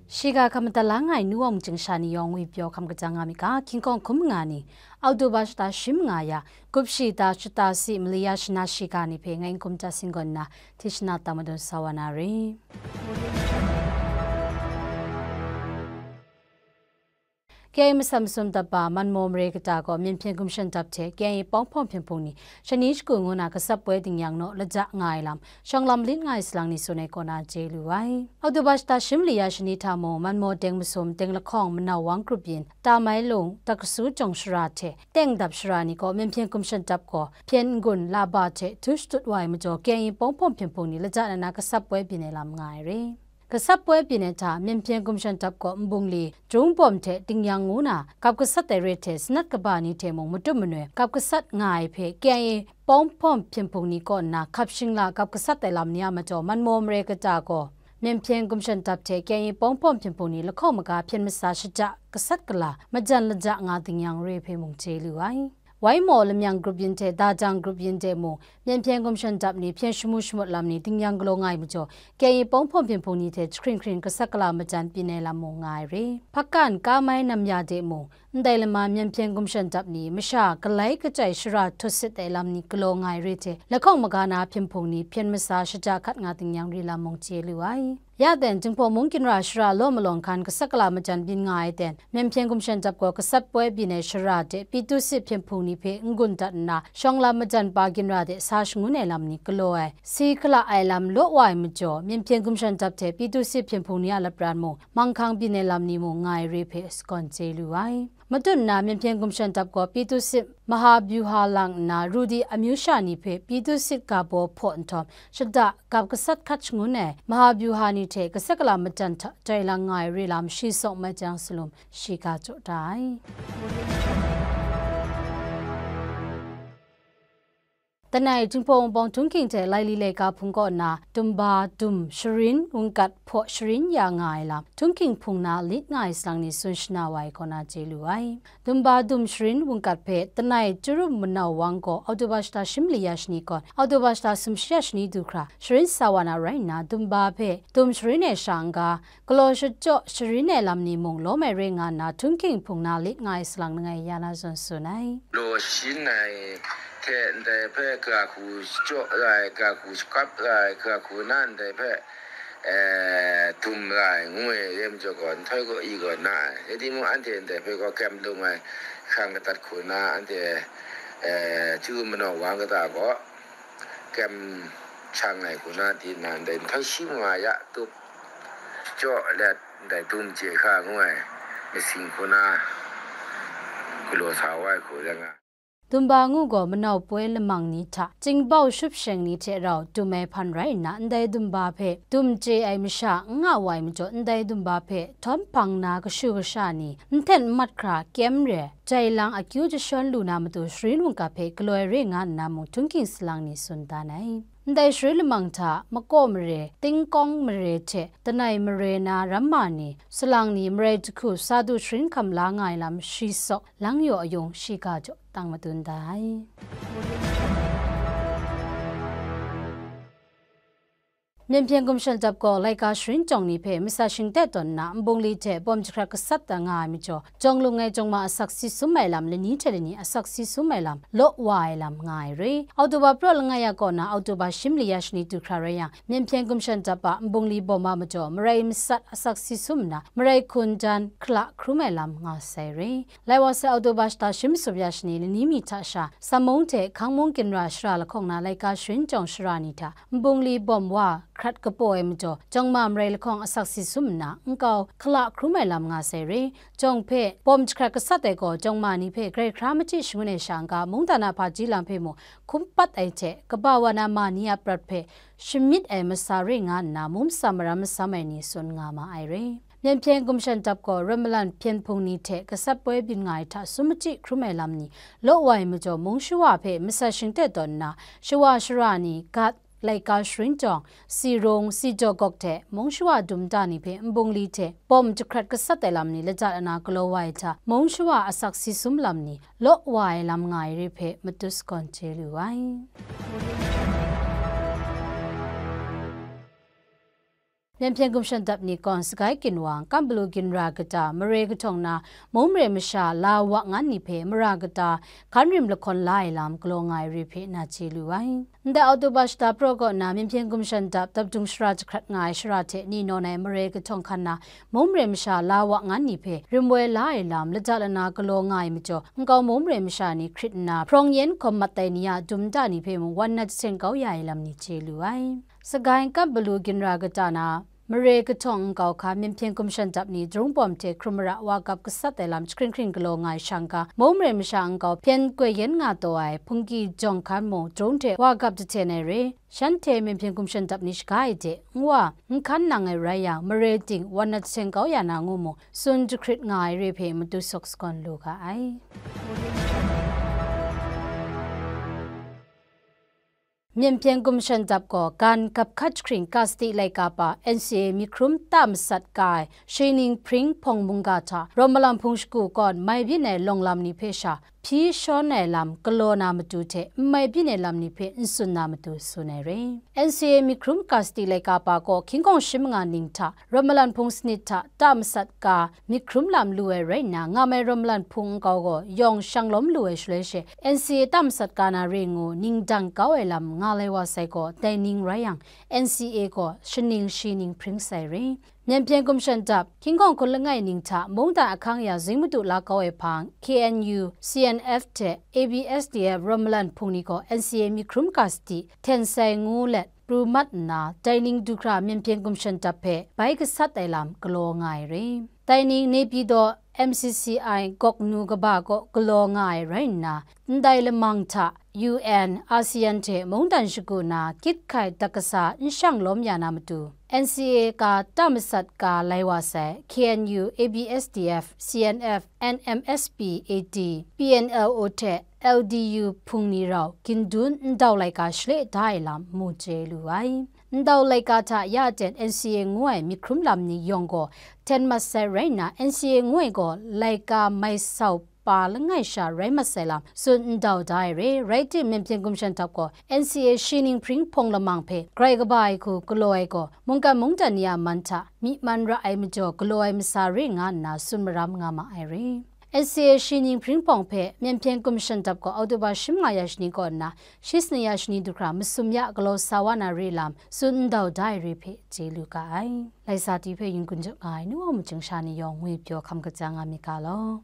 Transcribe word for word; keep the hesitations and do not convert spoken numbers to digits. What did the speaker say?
Shiga hkam madat la nga ai nu wa mung chying sha ni yawng ngwi pyaw hkam kajang nga myit ga, hkying hkawng hkum nga ni, Oktoba shata shi manga ya, gup shi ta shata si mali ya shana shiga ni hpe ngai n hkum ja singgawn nna, hti shana tang madun sa wa na re. K I A masat masum dap ba Manmaw mare kata gaw Myen Hpyen Gumshan Dap hte K I A pawng hpawng hpyen hpung ni shani shagu ngu na gasat poi dingyang naw laja nga ai lam, shawng lam lit nga ai salang ni tsun ai kaw na chye lu ai. Oktoba shata shi mali ya shani hta mung, Manmaw Deng Masum, Deng Lahkawng, Manau Wang grup yin, Tamai Lung, Takasu Jawng Shara hte Teng Dap Shara ni gaw Myen Hpyen Gumshan Dap gaw hpyen n-gun, laba hte htu shatut wa ai majaw, K I A pawng hpawng hpyen hpung ni laja na na gasat poi byin ai lam nga ai re. Gasat poi byin ai hta, Myen Hpyen Gumshan Dap gaw nbungli, jung bawm hte dingyang ngu na, gap gasat ai re hte sanat kaba ni hte mung matut manoi gap gasat nga ai hpe, K I A pawng hpawng hpyen hpung ni kaw nna hkap shingla gap gasat ai lam ni a majaw, Manmaw mare kata gaw Myen Hpyen Gumshan Dap hte K I A pawng hpawng hpyen hpung ni lahkawng maga hpyen masa shaja gasat gala majan laja nga dingyang re hpe mung chye lu ai. Waimaw lamyang grup yin hte Dajang grup yin de mung, Myen Hpyen Gumshan Dap ni hpyen shamu shamut lam ni dingyang galaw nga ai majaw, K I A pawng hpawng hpyen hpung ni hte jahkring hkring gasat gala majan byin ai lam mung nga ai re. Hpakan, Kamai, Namya de mung, ndai lama Myen Hpyen Gumshan Dap ni masha galai kachyai shara htu sit ai lam ni galaw nga ai re hte, lahkawng maga na hpyen hpung ni hpyen masa shaja hkat nga dingyang re lam mung chye lu ai. Ya ten, Jinghpaw mung ginra shara law malawng hkan gasat gala majan byin nga ai ten, Myen Hpyen Gumshan Dap gaw gasat poi byin ai shara de Pyitusit hpyen hpung ni hpe n-gun dat nna, shawng lam majan pa ginra de sa shangun ai lam ni galaw ai, si hkala ai lam law wa ai majaw, Myen Hpyen Gumshan Dap hte Pyitusit hpyen hpung ni a lapran mung, manghkang byin ai lam ni mung nga ai re hpe shakawn chye lu ai. Matut nna, Myen Hpyen Gumshan Dap gaw Pyitusit Mahabyuha lang nna, Rudi amyu sha ni hpe Pyitusit ga baw hpaw nhtawm, shada gap gasat hkat shangun ai Mahabyuha ni hte gasat gala majan hta jai lang nga ai re lam shi sawk mai jang salum shiga jaw da ai. Lanai, Jinghpaw Wunpawng Htunghking hte Laili laika hpung kaw na, dumba, dum, sharin, wungkat, hpaw sharin ya nga ai lam, Htunghking hpung na lit nga ai salang ni tsun shana wa ai kaw na chye lu ai. Dumba, dum, sharin, wungkat hpe, lanai, Chyarum Manau Wang gaw, Oktoba shata shi mali ya shani kawn, Oktoba shata sumshi ya shani du hkra, sharin sa wa na rai nna, dumba hpe, dum sharin ai sha n-ga, galaw shachyaw sharin ai lam ni mung lawm ai re nga nna, Htunghking hpung na lit nga ai salang langai ya na zawn tsun ai. Galaw sharin ai hte ndai hpe ga hku shachyaw ai, ga hku shakap ai, ga hku na ndai hpe, eh, dum ai ngu ai re majaw gaw, nhtoi gaw i gaw na ai. Rai timung, anhte ndai hpe gaw kyem lung ai, hkrang kadat hku na, anhte, eh, Chyarum Manau Wang kata gaw, kyem shang ai hku na, di na ndai nhtoi shi manga ya tup jaw let, ndai dum chye hkra ngu ai masing hku na galaw sa wa ai hku rai nga. Dumba ngu gaw manau poi lamang ni hta, chyingbau shup sheng ni hte rau dum ai hpan rai nna, ndai dumba hpe dum chye ai masha n nga wa ai majaw, ndai dumba hpe htawm hpang na kashu kasha ni, nhten nmat hkra kyem re, jai lang akyu jashawn lu na matu sharin wungkap hpe galoi re nga nna mung Htunghking salang ni tsun dan ai. Ndai sharin lamang hta, Makaw mare, Tingkawng mare hte Lanai mare na ramma ni, salang ni, marai jahku sa du sharin hkam la nga ai lam shi sawk, lang yaw ayung shiga jaw tang madun da ai. Myen Hpyen Gumshan Dap gaw laika sharin jawng ni hpe masat shingtet tawn nna, nbungli hte bawm jahkrat gasat dat nga ai majaw, jawng lung ai jawng ma asak si sum ai lam lani hte lani asak si sum ai lam law wa ai lam nga ai re. Oktoba praw langai ya kaw na Oktoba shi mali ya shani du hkra rai yang, Myen Hpyen Gumshan Dap a nbungli bawm a majaw, marai masat asak si sum nna, marai hkun jan hkala hkrum ai lam nga sai re. Lai wa sai Oktoba shata shi masum ya shani lani mi hta sha, Sam mung hte Hkang mung ginra shara lahkawng na laika sharin jawng shara ni hta, nbungli bawm wa hkrat kapaw ai majaw, jawng ma marai lahkawng asak si sum nna, nkau hkala hkrum ai lam nga sai re. Jawng hpe bawm jahkrat gasat ai gaw, jawng ma ni hpe grai hkra machyi shangun ai sha n-ga, mungdan a hpaji lam hpe mung hkum pat ai hte, kaba wa na ma ni a prat hpe shamyit ai masa re nga nna, mung masam maram masam ai ni tsun nga ma ai re. Myen Hpyen Gumshan Dap gaw rawt malan hpyen hpung ni hte gasat poi byin nga ai hta sum machyi hkrum ai lam ni law wa ai majaw, mung shawa hpe masat shingtet tawn nna, shawa shara ni, gat, laika sharin jawng, si rung, si jaw gawk hte mung shawa dum da ni hpe nbungli hte bawm jahkrat gasat ai lam ni laja lana galaw wa ai hta, mung shawa asak si sum lam ni law wa ai lam nga ai re hpe matut sagawn chye lu ai. Myen hpyen gumshan dap ni gawn Sagai Ginwang, Kambalu Ginra kata, mare kahtawng na, mung mare masha la wa ngan ni hpe mara kata, hkan rim lahkawn la ai lam galaw nga ai re hpe na chye lu ai. Ndai Oktoba shata praw kaw na, Myen hpyen gumshan dap, dap dung shara jahkrat nga ai shara hte ni nawn ai mare kahtawng hkan na, mung mare masha la wa ngan ni hpe rim woi la ai lam, lada lana galaw nga ai majaw, nkau mung mare masha ni hkrit nna, hprawng yen hkawm mat ai ni a dum nta ni hpe mung wan nat jahten kau ya ai lam ni chye lu ai. Sagai Kambalu Ginra kata na, mare kahtawng nkau hkan, Myen hpyen gumshan dap ni, darung bawm hte hkrum mara wa gap gasat ai lam jahkring hkring galaw nga ai shang ga, mung mare masha nkau hpyen goi yen nga taw ai, hpungki jawng hkan mung, darung hte wa gap jahten ai re. Shanhte Myen hpyen gumshan dap ni shaga ai de, n wa, n hkan nang ai rai yang, mare ting wan nat jahten kau ya na ngu mu, tsun jahkrit nga ai re hpe matu sawk sagawn lu ga ai. Myen hpyen gumshan dap gaw gan gap hkat jahkring ka sadi laika pa N C A myi hkrum ta masat ka ai Shi Ning Hpring hpawng mungga hta rawt malam hpung shagu kawn mai byin ai lawng lam ni hpe sha hpyi shawn ai lam galaw na matu hte n mai byin ai lam ni hpe n tsun na matu tsun ai re. N C A myi hkrum ka sadi laika pa gaw hkying hkawng shi manga ning hta rawt malam hpung sanit hta ta masat ka myi hkrum lam lu ai rai nna, nga mai rawt malam hpung nkau gaw yawng shang lawm lu ai shaloi she, N C A ta masat ka na re ngu ning dang kau ai lam nga lai wa sai gaw, dai ning rai yang, N C A gaw shaning Shi Ning Hpring sai re. Myen hpyen gumshan dap, hkying hkawng hkun langai ning hta mungdan ahkang ya zing madu la kau ai hpang, K N U, C N F hte A B S D F rawt malam hpung ni gaw N C A myi hkrum ka sadi, hten sai ngu let, pru mat nna, dai ning du hkra Myen hpyen gumshan dap hpe bai gasat ai lam galaw nga ai re. Dai ning Naypyidaw M C C I gawk nu kaba kaw galaw nga ai rai nna, ndai lamang hta U N, ASEAN hte mungdan shagu na kyit hkai dat kasa n shang lawm ya na matu, N C A ka ta masat ka lai wa sai, K N U, A B S D F, C N F, N M S P A D, P N L O hte L D U hpung ni rau gindun ndau laika shale da ai lam mu chye lu ai. Ndau laika hta ya ten N C A ngu ai myi hkrum lam ni yawng gaw hten mat sai rai nna, N C A ngu ai gaw laika mai sau pa langai sha rai mat sai lam tsun ndau da ai re. Rai tim, Myen hpyen gumshan dap gaw N C A Shi Ning Hpring hpawng lamang hpe grai kaba ai hku galaw ai gaw, mungkan mungdan ni a man hta myi man ra ai majaw galaw ai masa re nga nna tsun maram nga ma ai re. N C A Shi Ning Hpring hpawng hpe Myen hpyen gumshan dap gaw Oktoba shi manga ya shani kaw nna, shi sanit ya shani du hkra masum ya galaw sa wa na re lam tsun ndau da ai re hpe chye lu ga ai. Laisa ti hpe yin kun jaw nga ai nu wa machyin sha ni yawng ngwi pyaw hkam kaja nga myit ga law.